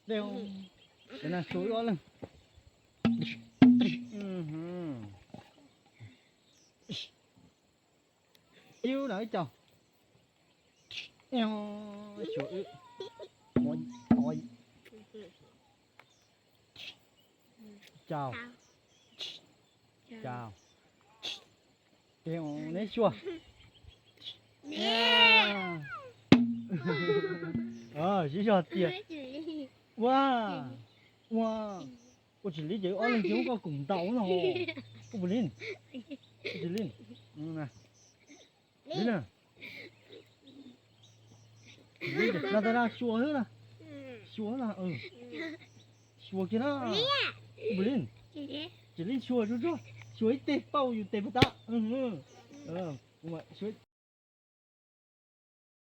Dej, na, xyuas wb ob leeg. Ib na ib co. Xyuas wb. Cas, cas. Ces neb xyuas. Siv zog tiag. Ua, ua, ua tsis li ces ob leeg cia muab koj koom ntaus no. Koj puas li? Koj tsis li. Li na. Li na, tag na xyuas xwb na. Xyuas na. Xyuas kiag na. Koj puas li? Tsis li, xyuas tsuag tsuag, xyuas ib teg pauj yus tes puas tau.